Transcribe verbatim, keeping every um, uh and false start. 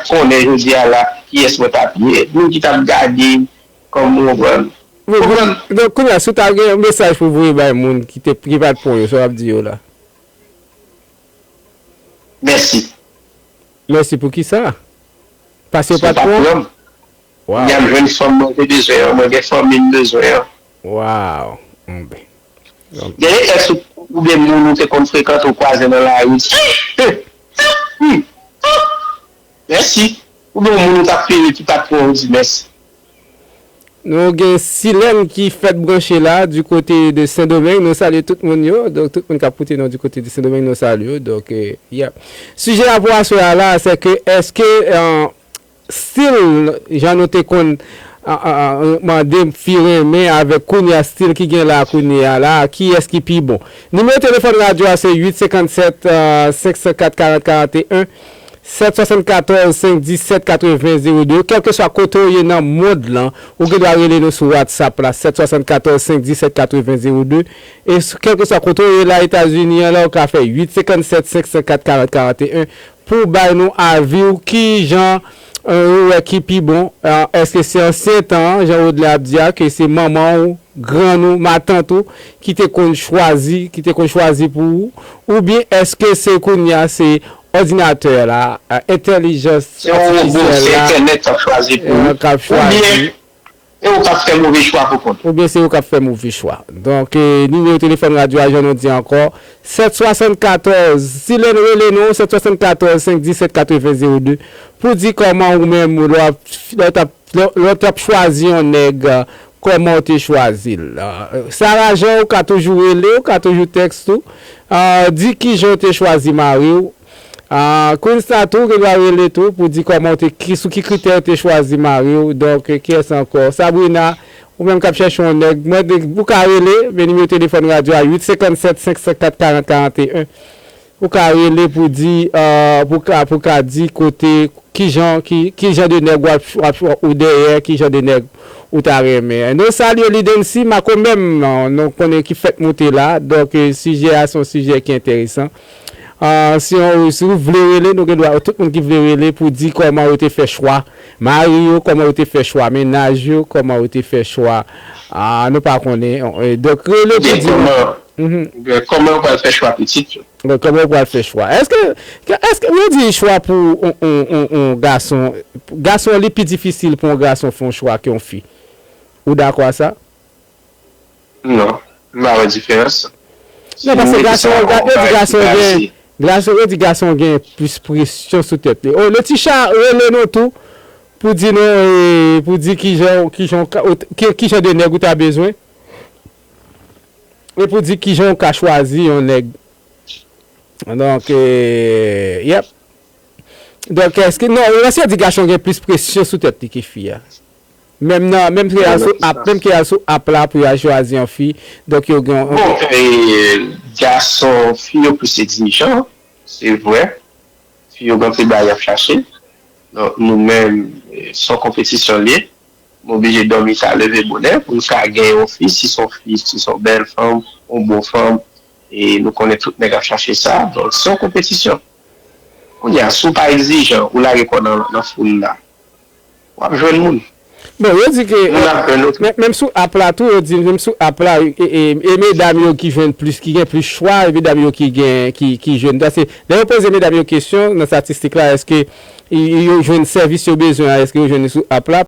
konnen jodi a la kiyès mwen t ap ye, moun ki t ap gade m, kòm ou konprann. Ou konprann? Donk, kounye a, si w ta gen yon mesaj pou voye bay moun ki te ki pa t pran w yo, sa w ap di yo la? Mèsi. Mèsi pou kisa? Paske yo pa t pran w? Wow. Kounye a m jwenn fanm mwen te bezwen an, mwen gen fanmi m bezwen an. Wow. Gen de tèks ou oubyen moun ou te konn frekante ou kwaze nan lari ou di mèsi. Oubyen yon moun ou t ap peye ki pa t pran ou di mèsi. Nou gen Silèn ki fèk branche la du côté de Sendomeng. Nou salye tout moun yo. Donk tout moun k ap koute nou du côté de Sendomeng, nou salye yo. Donk, eh, yeah. Sijè a pou aswè a la, se ke èske eh, stil jan nou te konn mande fi renmen avèk kounye a stil ki gen la kounye a la, kiyès ki pi bon? Nimewo telefòn radyo a se uit senkannsèt senk san kat karant karanteyen, sèt swasannkatòz senk disèt katreven zewo de. Kèlkeswa kote w ye nan mond lan, ou gen dwa rele nou sou WhatsApp la, sèt swasannkatòz senk disèt katreven zewo de. E kèlkeswa kote w ye la Etazini an la, ou ka fè uit senkannsèt senk san kat karant karanteyen pou bay nou avi w kijan ou wè ki pi bon. Èske se ansyen tan an, jan Rodlè ap di a, ke se manman w, grann ou, matant ou ki te konn chwazi, ki te konn chwazi pou ou, oubyen èske se kounye a se òdinatè la, entèlijans atifisyèl la k ap chwazi pou ou, oubyen e ou k ap fè move chwa pou kont ou. Oubyen se ou k ap fè move chwa. Donk, eh, nimewo telefòn radyo a, jan nou di ankò, sèt swasannkatòz, Silèn rele nou, sèt swasannkatòz senk disèt katreven zewo de, pou di kòman ou menm, lè w t ap chwazi yon nèg, kòman w te chwazi l. Sara Jan, ou ka toujou rele, ou ka toujou tèks tou. Di kijan w te chwazi mari w. Queen Star tou gen dwa rele tou pou di kòman w te ki sou ki kritè w te chwazi mari w. Donk, kiyès ankò? Sabrina, ou menm k ap chèche yon nèg, mwen ou ka rele, men nimewo telefòn radyo a uit senkannsèt senk san kat karant karanteyen. Ou ka rele pou di, pou ka pou ka di kote kijan ki kijan de nèg w ap ou dèyè, kijan de nèg ou ta renmen. Nou salye Lidensi Mako menm, nou konnen ki fèk moute la. Donk, sijè a se yon sijè ki enteresan. Si w si w vle rele, nou gen dwa, tout moun ki vle rele pou di kòman yo te fè chwa mari yo, kòman yo te fè chwa mennaj yo, kòman yo te fè chwa, nou pa konnen. Donk, rele pou di nou. Kòman yo pral fè chwa pitit yo? Kòman yo pral fè chwa? Èske, èske yo di chwa pou yon, yon, yon, yon gason, gason li pi difisil pou yon gason fè yon chwa ke yon fi? Ou dakò a sa? Non, m pa wè diferans. Non, paske gason, yo di gason gen, gason, yo di gason gen plis presyon sou tèt li. Oh, Leticha rele nou tou pou di nou, eh, pou di kijan, kijan, kijan de nèg ou ta bezwen. E pou di kijan ou ka chwazi yon nèg. Donk, eh, yep. Donk, èske, non, èske yo di gason gen plis presyon sou tèt li ke fi a? Menm nan, menm ke al sou app, menm ke al sou app la pou yo al chwazi yon fi. Donk, yo gen. Bon, gason, fi yo plis egzijan, se vre. Fi yo gen anpil bagay y ap chache. Donk, nou menm, se yon konpetisyon l ye. M oblije dòmi ta, leve bonè pou m ka gen yon fi, si se yon fi, si se yon bèl fanm, yon bon fanm, e nou konnen tout nèg ap chache sa, donk se yon konpetisyon. Kounye a, si w pa egzijan, ou lage kò w nan, nan foul la, w ap jwenn moun. Bon, yo di ke, menm sou app la tou, yo di, menm sou app la, e, e, e medam yo ki jwenn plis, ki gen plis chwa, e medam yo ki gen, ki, ki jwenn. Paske, lè yo poze medam yo kesyon, nan statistik la, èske yo jwenn sèvis yo bezwen an, èske yo jwenn li sou app la?